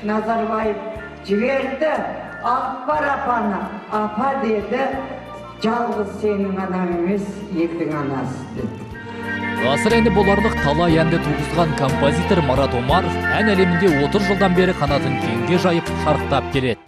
Назарбаев жіберді, алып бар апаны. Апа деді, жалғыз сенің анаң емес, елдің анасы деді. Ғасыр әні боларлық талай әнді туғызған композитор Марат Омаров ән әлемінде 30 жылдан бері қанатын кеңге жайып шарықтап келеді.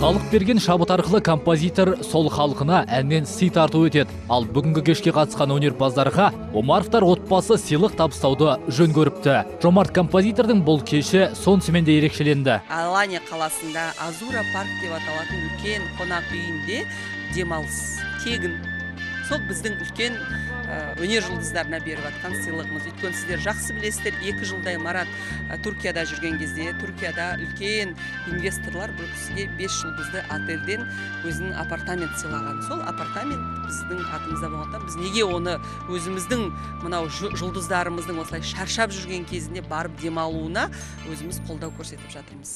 Халық берген шабыт арқылы композитор сол халқына әннен сый тарту етеді. Ал бүгінгі кешке қатысқан өнерпаздарға Омаровтар отбасы сыйлық табыстауды жөн көріпті. Жомарт композитордың бұл кеші сонысымен де ерекшеленді. Алания қаласында Азура парк деп аталатын үлкен қонақ үйінде демалыс тегін. Сол біздің үлкен өнер жұлдыздарына беріп жатқан сыйлығымыз. Өйткені сіздер жақсы білесіздер, 2 жылдай Марат Түркияда жүрген кезде, Түркияда үлкен инвесторлар бұл кісіге 5 жұлдызды отельден өзінің апартамент сыйлаған. Сол апартамент біздің атымызда болғандықтан біз неге оны өзіміздің мынау жұлдыздарымыздың осылай шаршап жүрген кезінде барып демалуына өзіміз қолдау көрсетіп жатырмыз.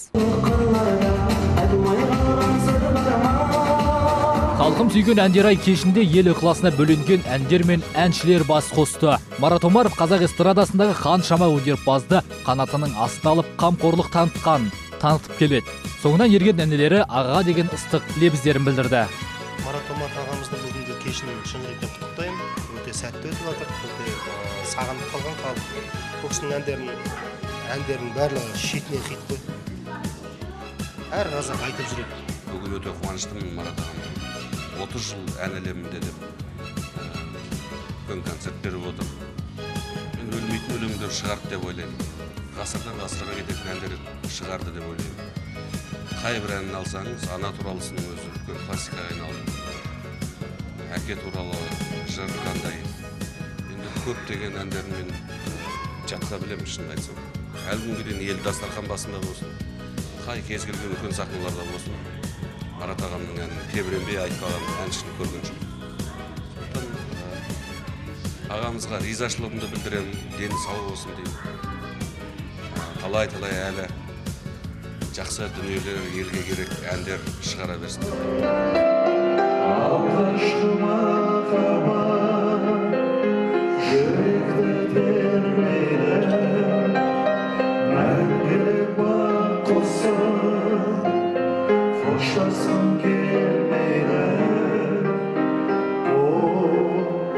Халқым сүйген әндер ай кешінде ел ықыласына бөленген әндер мен әншілер бас қосты. Марат Омаров қазақ эстрадасындағы қаншама өнерпазды қанатының астына алып қамқорлық танытып келеді. Соңынан ерген інілері аға деген ыстық лебіздерін білдірді. Марат Омаров ағамыздың бүгінгі кешін шын жүректен құттықтаймын. Өте сәтті өтіп жатыр, өте сағынып қалған халық. Бұл кісінің әндерінің барлығы шетінен хит қой. Әр қазақ айтып жүреді. Бүгін өте қуаныштымын Марат ағам. 30 жыл ән әлемінде деп үлкен концерт беріп отыр. Мен өлмейтін өлеңдер шығарды деп ойлаймын. Ғасырдан ғасырға кететін әндер шығарды деп ойлаймын. Қай бір әнін алсаңыз, ана туралысының өзі үлкен классикаға айналды. Әке туралы жыр қандай. Енді көптеген әндерін мен жатқа білемін, шынын айтсам. Әлі күнге дейін ел дастархан басында болсын, қай кез келген үлкен сахналарда болсын, Марат ағамның әнін тебіренбей айтпаған әншіні көрген жоқ. Сондықтан ағамызға ризашылығымды білдіремін, дені сау болсын деймін. Талай-талай әлі жақсы дүниелер, елге керек әндер шығара берсін деп. Алғашқы махаббат жүректі тербейді, мәңгілік бақ құсы қоштасқым келмейді,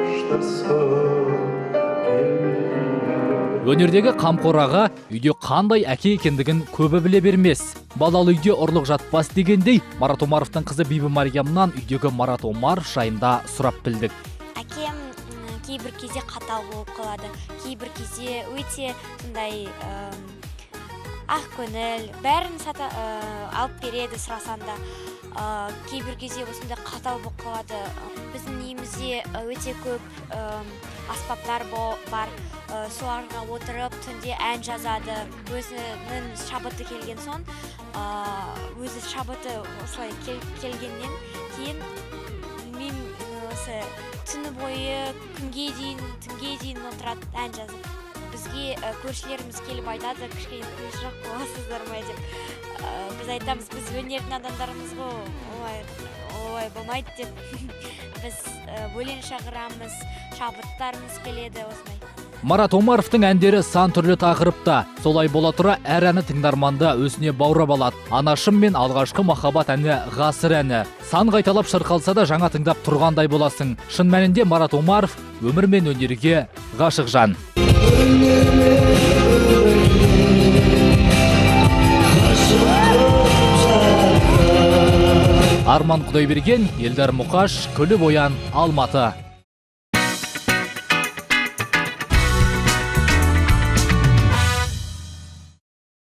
қоштасқым келмейді. Өнердегі қамқор аға үйде қандай әке екендігін көбі біле бермес. Балалы үйде ұрлық жатпас дегендей, Марат Омаровтың қызы Бибі Мариямнан үйдегі Марат Омаров жайында сұрап білдік. Әкем кейбір кезде қатал болып қалады, кейбір кезде өте сондай ақ көңіл, бәрін алып береді сұрасаң да. Кейбір кезде осындай қатал болып қалады. Біздің үйімізде өте көп аспаптар бар. Соларға отырып түнде ән жазады. Өзінің шабыты келген соң, өзі шабыты осылай келгеннен кейін мен осы түні бойы күнге дейін, түнге дейін отырады ән жазып. Бізге көршілеріміз келіп айтады, кішкене тыныштық боласыздар ма деп. Біз айтамыз, біз өнердің адамдарымыз ғой, олай болмайды деп. Біз өлең шақырамыз, шабыттарымыз келеді осылай. Марат Омаровтың әндері сан түрлі тақырыпта. Солай бола тұра әр әні тыңдарманды өзіне баурап алады. Анашым мен алғашқы махаббат әні ғасыр әні. Сан қайталап шырқалса да жаңа тыңдап тұрғандай боласың. Шын мәнінде Марат Омаров өмір мен өнерге ғашық жан. Арман Құдайберген, Елдар Мұқаш, Күліп Оян, Алматы.